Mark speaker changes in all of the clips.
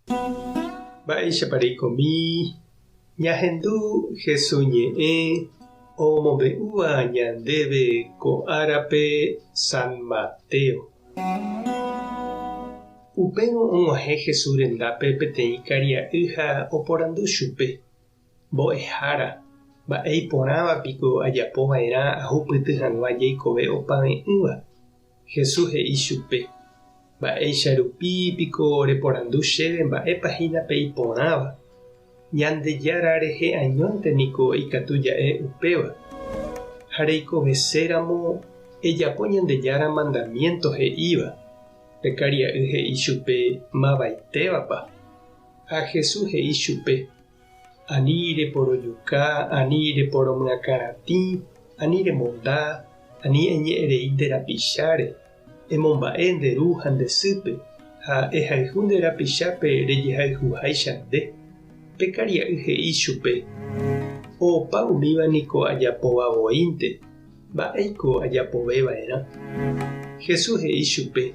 Speaker 1: Mba'éichapa reikomi ñahendu Jesús ñe'ẽ omombe'úva ñandéve ko árape San Mateo. Upérõ og̃uahẽ Jesús rendápe peteĩ karia'y ha oporandu chupe, Mbo'ehára, mba'e iporãva piko ajapo va'erã ahupyty hag̃ua jeikove opave'ỹva? Jesús he'i chupe, Mba'éicha rupi piko reporandu chéve mba'épa hína pe iporãva? Ñandejára rehe añónte niko ikatu ja'e upéva. Ha reikoveséramo, ejapo Ñandejára mandamiénto he'íva. Pe karia'y he'i chupe, Mavaitévapa? Ha Jesús he'i chupe, Ani reporojuka, ani reporomyakãratĩ, ani remonda, ani eñe'ẽrei nde rapicháre, emomba'e nde ru ha nde sýpe, ha ehayhu nde rapichápe rejehayhuháicha nde. Pe karia'y he'i chupe, Opa umíva niko ajapóva voínte, mba'éiko ajapove va'erã? Jesús he'i chupe,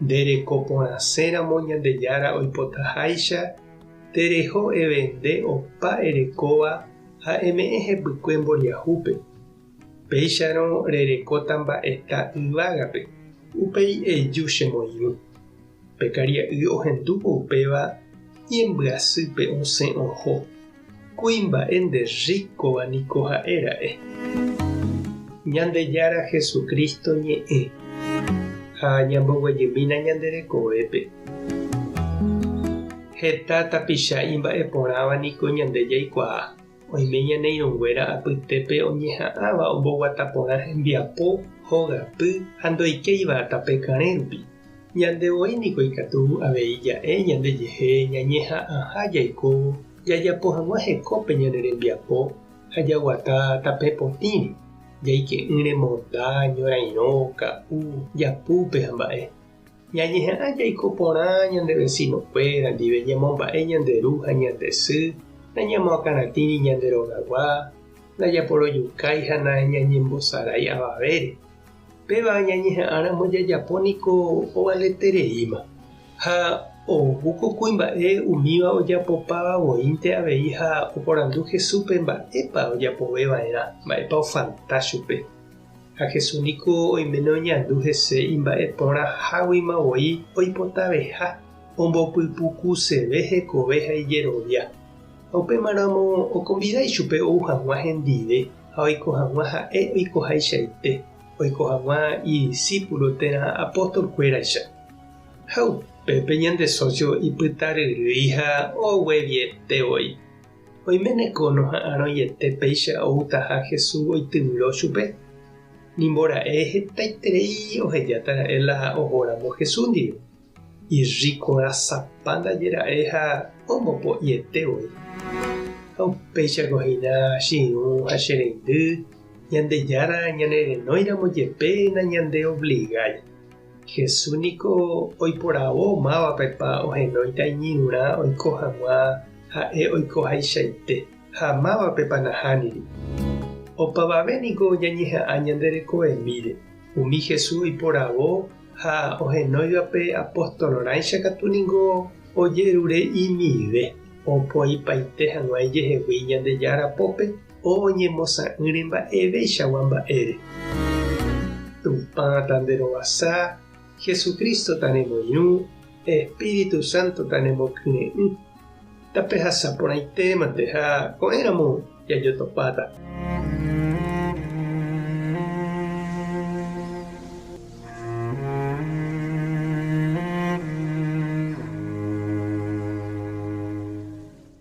Speaker 1: Nde reko porãséramo Ñandejára oipotaháicha, Tereho evende opa erekóva ha eme'ẽ hepykue mboriahúpe, péicharõ rerekóta mba'eta yvágape, upéi eju chemoirũ. Pe karia'y ohendúvo upéva ñembyasýpe osẽ oho, kuimba'e nde rríkova niko ha'e ra'e. Ñandejára Jesucristo ñe'ẽ ha ñamboguejymína ñande rekovépe. Heta tapicha imba'eporãva niko ñande jaikuaa, oime ñane irũnguéra apytépe oñeha'ãva omboguata porã hembiapo, hogapy ha ndoikéiva tape karẽ rupi. Ñande voi niko ikatu avei ja'e ñandejehe ñañeha'ãha jaikóvo jajapo hag̃ua hekópe ñane rembiapo ha jaguata tape potĩre, jaike'ỹre monda, ñorairõ, ka'u, japúpe ha mba'e. Ñañeha'ã jaiko porã ñande vesinokuéra ndive, ñamomba'e ñande ru ha ñande sy, nañamoakãratĩri ñande rogagua, ndajaporojukái ha nañañembosarái avavére. Péva ñañeha'ãramo jajapo niko ovaletereíma. Ha ou ko kuimba'e umíva ojapopáva voínte avei ha oporandu Jesúspe mba'épa ojapove va'erã, mba'épa ofalta chupe. Ha Jesús niko oiméne oñandu hese imba'e porã háguima voi oipotaveha, ombopypukuseve hekove ha ijerovia. Ha upémaramo okonvida ichupe ou hag̃ua hendive ha oiko hag̃ua ha'e oikohaichaite, oiko hag̃ua idisípulo térã apostolkuéraicha. Ha upépe ñande sósio ipytaryrýi ha ogueviete voi. Oiméne ko noha'arõiete péicha outaha Jesús oityvyro chupe? Nimbora'e hetaiterei ohejáta ra'e la ohóramo Jesús ndive. Irríko rasapa ndaje ra'e ha ombopo'iete voi. Ha upéichako hína che irũ ha che reindy, Ñandejára ñanerenóiramo jepe nañandeovligái. Jesús niko oiporavo mávapepa ohenóita iñirũrã oiko hag̃ua ha'e oikohaichaite, ha mávapepa nahániri. Opavave niko ñañeha'ã ñande rekovemíre. Umi Jesús oiporavo ha ohenóivape apostolrãicha katu niko ojerure imive opoipaite hag̃ua ijehegui Ñandejára pópe oñemosã'ỹre mba'eveichagua mba'ére. Tupã tanderovasa, Jesucristo tanemoirũ, Espíritu Santo tanemokyre'ỹ. Tapehasa porãitémante ha ko'ẽramo jajotopáta.